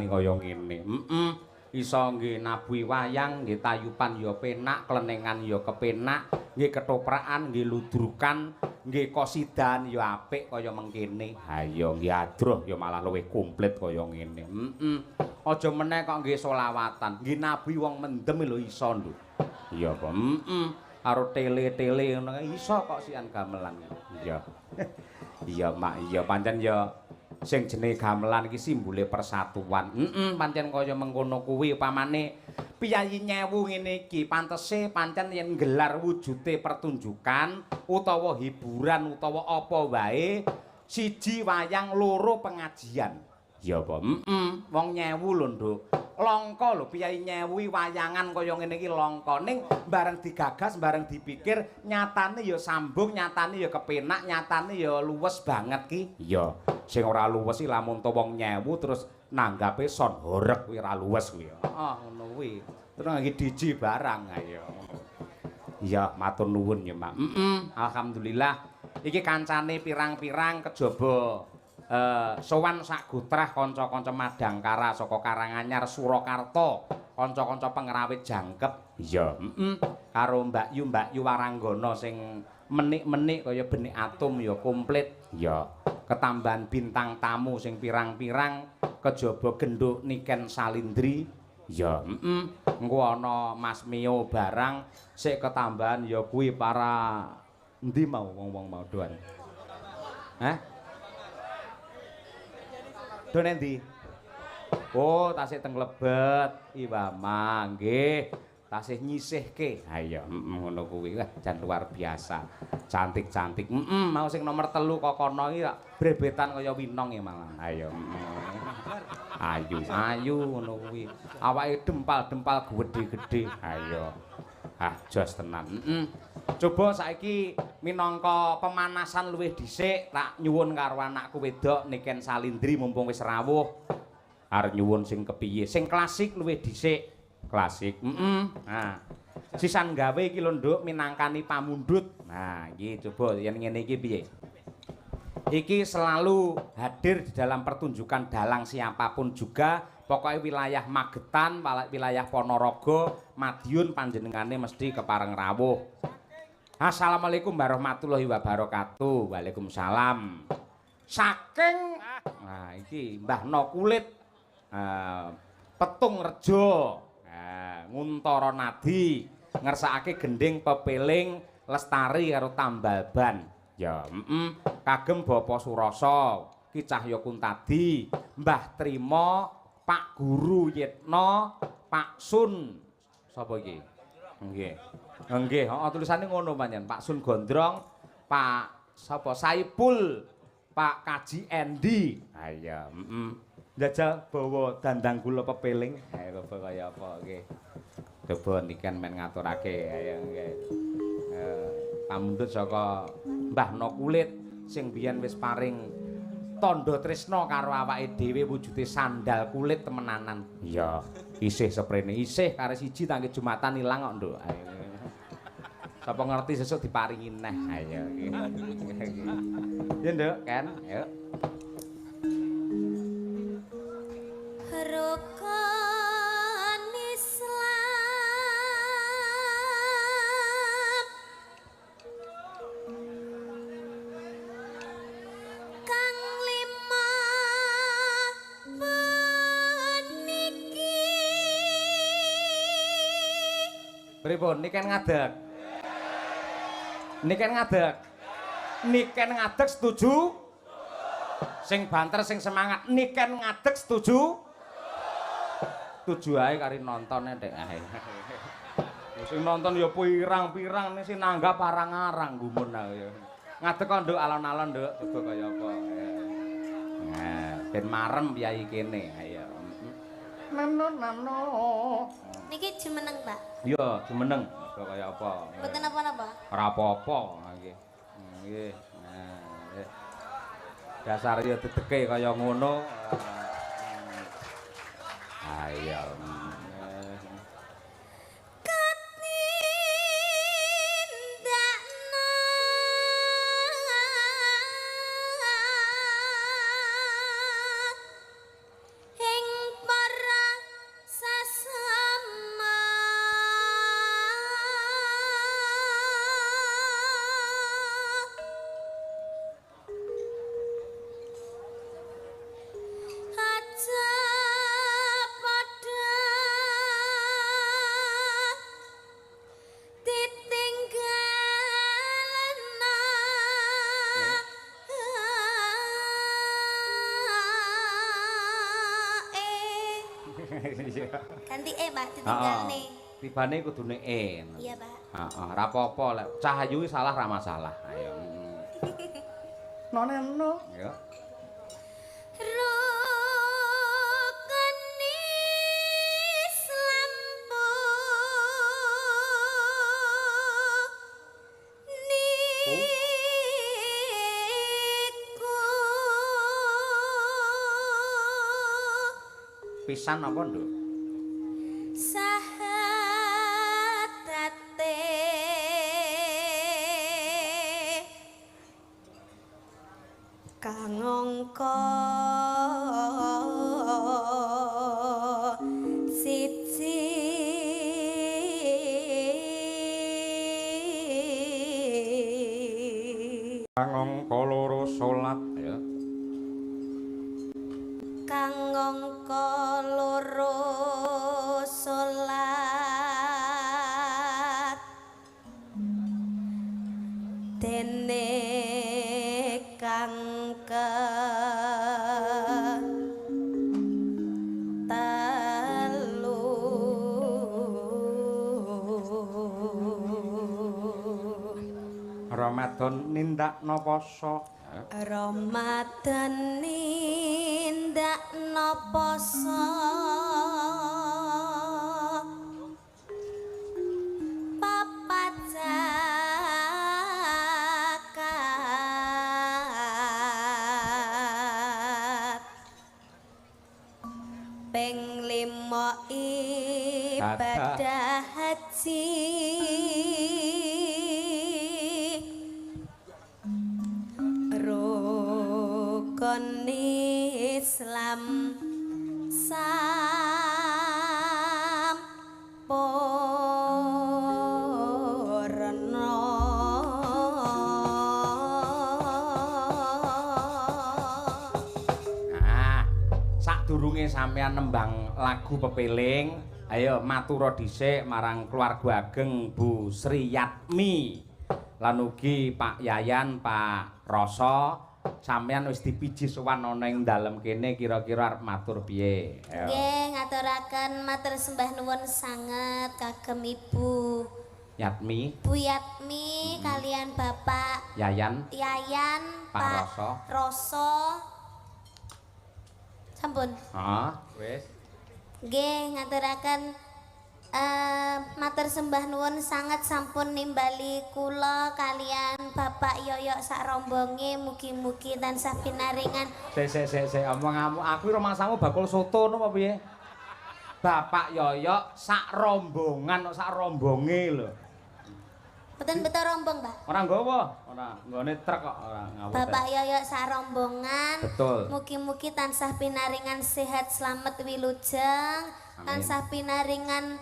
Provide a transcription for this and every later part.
kaya ngene. Heeh. Iso nggih nabuhi wayang, nggih tayupan ya penak, klenengan ya kepenak, nggih ketoprakan, nggih ludrukan, nggih kosidan ya apik kaya mengkene. Ha iya nggih adroh ya malah luwih komplit kaya ngene. Heeh. Aja meneh kok nggih selawatan, nggih nabuhi wong mendem lho iso, Nduk. Iya apa? Heeh. Karo tele-tele ngono iso kok sian gamelan. Iya. Iya, Mak, iya pancen ya sing jenenge gamelan iki simbole persatuan. Heeh, pancen kaya mengkono kuwi upamane piyayi nyewu ngene iki pantese pancen yen nggelar wujude pertunjukan utawa hiburan utawa apa wae siji wayang loro pengajian. Iya apa? Heeh, wong nyewu lho, Nduk. Langka lho piyayi nyewu wayangan kaya ngene iki langka. Ning bareng digagas, bareng dipikir nyatane ya sambung, nyatane ya kepenak, nyatane ya luwes banget ki. Iya. Sing ora luwes iki lamun to wong nyewu terus nanggape son horeg kuwi ora luwes kuwi. Heeh, ngono kuwi. Terus ngangge DJ barang ayo. Iya, matur nuwun ya, Mak. Heeh, alhamdulillah. Iki kancane pirang-pirang kejaba sowan sak gotrah kanca-kanca Madangkara saka Karanganyar Surakarta, kanca-kanca pengrawit jangkep. Iya, heeh. Karo Mbak Yu, Mbak Yu Waranggana sing menik-menik kaya benik atom ya komplit. Iya. Ketambahan bintang tamu sing pirang-pirang kejaba genduk Niken Salindri. Iya, heeh. Engko ana Mas Mio barang sik ketambahan ya kuwi para endi mau wong-wong mau doan. Hah? Do nendi? Oh, tasih teng lebet. Iwama nggih. Tasih nyisihke. Ha iya, ngono kuwi. Wah, jan luar biasa. Cantik-cantik. Heeh, mau sing nomor 3 kok kono iki brebetan kaya winong ya malah. Ha iya. Ayu, ayu ngono kuwi. Awake dempal-dempal gedhe-gedhe. Ha iya. Ah, jos tenan. Heeh. Coba saiki minangka pemanasan luwih dhisik tak nyuwun karo anakku wedok Niken Salindri mumpung wis rawuh. Arep nyuwun sing kepiye? Sing klasik luwih dhisik. Klasik. Heeh. Nah, sisan gawe iki lho, Nduk, minangkani pamundhut. Nah, iki coba yen ngene iki piye? Iki selalu hadir di dalam pertunjukan dalang siapapun juga, pokoknya wilayah Magetan, wilayah Ponorogo, Madiun panjenengane mesti kepareng rawuh. Assalamualaikum warahmatullahi wabarakatuh. Waalaikumsalam. Saking nah iki Mbah No Kulit Petung Rejo, Nguntara Nadi ngersakake gending pepeling lestari karo tambal ban. Ya, heeh. Kagem Bapak Surasa, Ki Cahya Kuntadi, Mbah Trimo, Pak Guru Yitno, Pak Sun. Sapa iki? Nggih. Nggih, heeh tulisane ngono pancen. Pak Sun Gondrong, Pak sapa Saipul, Pak Kaji Endi. Ha iya, heeh. Njajal bawa dandang gula pepeling. Ayo coba kaya apa nggih. Coba niken men ngaturake ayo nggih. Pamundhut saka Mbah No Kulit sing biyen wis paring tandha tresna karo awake dhewe wujude sandal kulit temenanan. Iya, isih seprene, isih kare siji tangke Jumatan ilang kok, Nduk. Ayo. Sapa ngerti sesuk diparingi neh. Ayo iki. Ya, Nduk, kan? Ayo. Rukun Islam kang lima puniki. Pripun niken ngadeg? Niken ngadeg. Niken ngadeg setuju? Sing banter sing semangat. Niken ngadeg setuju? Setuju ae kari nonton ndek ae. Sing nonton ya pirang-pirang ning sing nanggap arang-arang gumun aku ya. Ngadeg kok nduk alon-alon nduk, coba kaya apa. Nah, ben marem piyayi kene. Ayo. Nano nano. Niki jumeneng, Pak. Iya, jumeneng. Coba kaya apa. Mboten napa-napa. Ora apa-apa nggih. Nggih. Nah, dasar ya dedeke kaya ngono. Ayo. Katindakna ing para Iya. Ganti E, Pak, ditinggal nih. Tibane kudune E. Iya, Pak. Heeh, ora apa-apa lek Cahayu salah ra masalah. Ayo. Noneno. Ya. Rukun Islam niku Pisan apa, Nduk? Sahadate kang angka siji Kang angka loro salat ya. Kang angka loro salat dene kang telu Ramadan nindakno poso. Ramadan nindakno poso papat zakat ping 5 ibadah haji rukun Islam sampurna. Nah, sadurunge sampean nembang lagu pepeling, ayo matura dhisik marang keluarga ageng Bu Sri Yatmi lan ugi Pak Yayan, Pak Rasa. Sampeyan wis dipiji sowan ana ing dalem kene kira-kira arep matur piye? Ayo. Nggih, ngaturaken matur sembah nuwun sanget kagem Ibu Yatmi, Bu Yatmi kalian Bapak Yayan, Yayan, Pak Rasa. Rasa. Sampun. Heeh, wis. Nggih, ngaturaken matur sembah nuwun sanget sampun nimbali kula kalian Bapak Yoyok sak rombonge mugi-mugi tansah pinaringan. Sik sik sik sik omonganmu aku rumangsamu bakul soto ngono apa piye? Bapak Yoyok sak rombongan kok sak rombonge lho. Mboten beto rombong, Pak. Ora nggawa, ora nggone truk kok ora ngawur. Bapak Yoyok sak rombongan. Betul. Mugi-mugi tansah pinaringan sehat slamet wilujeng, tansah pinaringan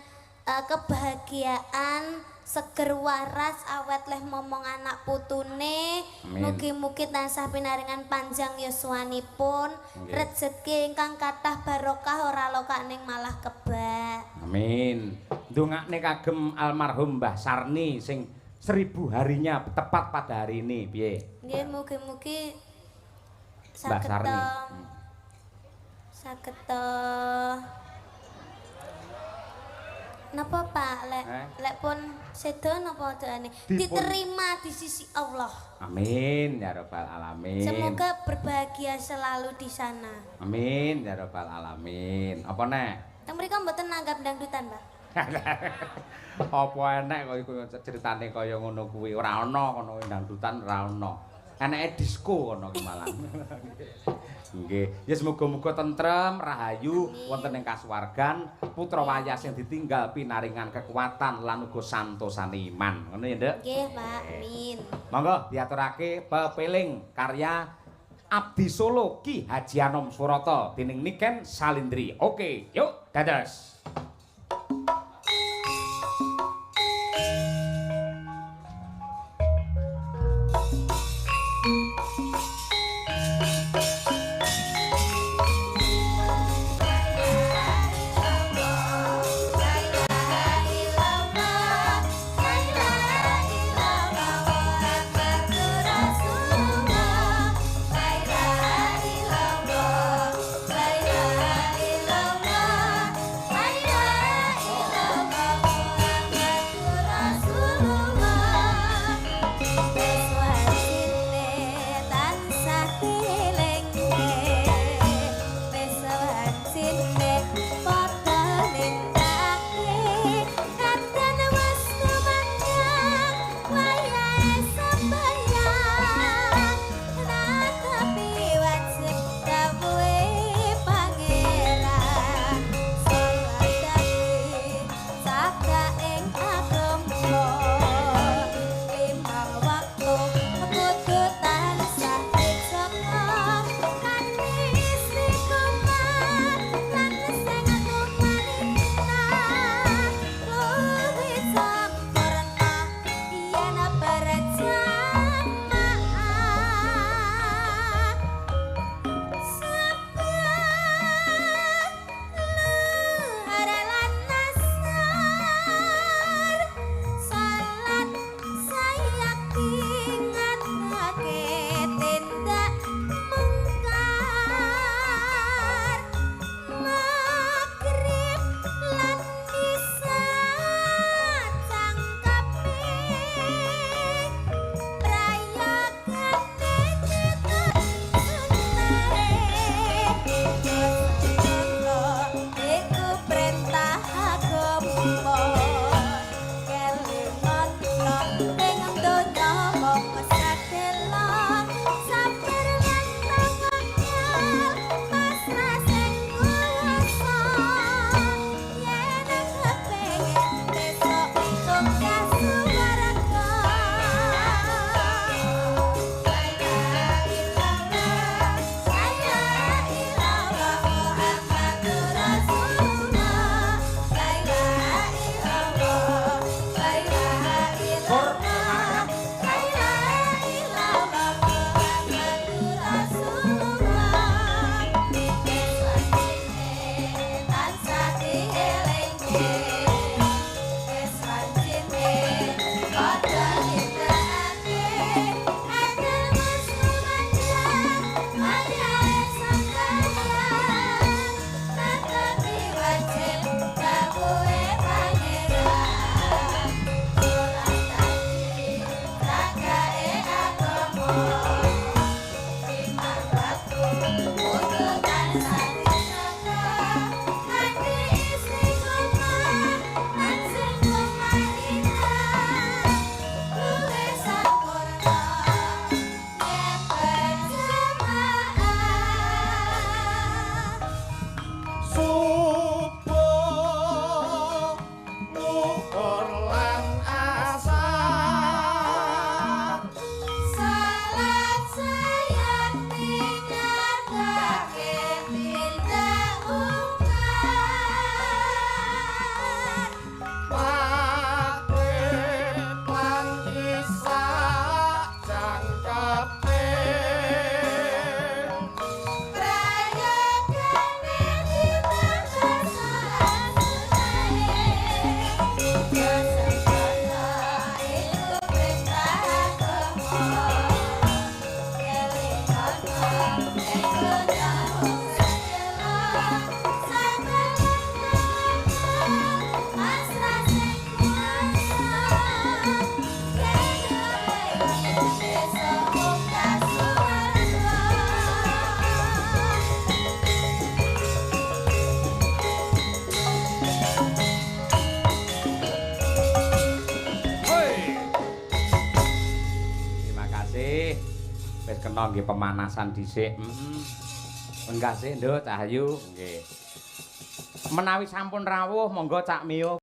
kebahagiaan, seger waras awet leh momong anak putune. Mugi-mugi tansah pinaringan panjang yuswanipun, rejeki ingkang kathah barokah ora lokaning malah kebak. Amin. Ndongakne kagem almarhum Mbah Sarni sing 1000 harinya tepat pada hari ini piye? Nggih, mugi-mugi Mbah Sarni. Saged napa Pak lek lek pun sedo napa doane diterima di sisi Allah. Amin ya rabbal alamin. Semoga berbahagia selalu di sana. Amin ya rabbal alamin. Apa nek? Teng mriku mboten nanggap dangdutan, Pak. Apa enek kok iku ceritane kaya ngono kuwi? Ora ana kono dangdutan ora ana. Eneke disko kono ki malah. Nggih. Ya semoga-moga tentrem, rahayu wonten ing kasuwargan, putra wayah sing ditinggal pinaringan kekuatan lan uga santosane iman. Ngono ya, Nduk? Nggih, Pak. Amin. Monggo diaturake pepeling karya Abdi Solo Ki Haji Anom Surata dening Niken Salindri. Oke, yuk dados. La ilaha illallah. Padha nindakake kadang wis tumandang wayahe sembahyang, natapi wajib dawuhe Pangeran. Salat dadi cagak ing agama, limang waktu kudu tansah dijaga, kanthi istiqomah lan sing tumaninah, luwih sempurna yen berjamaah. Subuh, luhur lan asar, salat sayakti ngatake tindak mungkar, magrib lan isya cangkepe, prayogane tetep sunnahe, iku perintah agama. Kelingono ing donya mung sadela, sabar lan tawakal, pasrah sing kuwasa, yen kepengin besok munggah swarga. La ilaha illallah, la ilaha illallah, Muhammadur Rasulullah. La ilaha illallah, la ilaha illallah, la ilaha illallah, Muhammadur Rasulullah. Wis tansah dielingke, wis wancine padha nindakake, adil wis tumandang wayahe sembahyang, tetapi wajib dawuhe Pangeran. Salat dadi cagake agama, limang waktu kudu tansah dijaga, kanthi istiqomah lan sing tumaninah, luwih sampurna yen berjamaah. Subuh, luhur lan asar, Salat sayakti ngatake tindak mungkar, maghrib lan isya jangkepe, prayogane ditambah salat sunnahe, sempurna iku perintah agama. Kelingono ing donya mung sedelo, sabar lan tawakal, pasrah sing kuwasa, yen kepengin besok munggah swarga. Hoi. Terima kasih. Wis kena nggih pemanasan dhisik. Heeh. Enggak sih, Nduk, Cahyu. Nggih. Menawi sampun rawuh, monggo Cak Mio.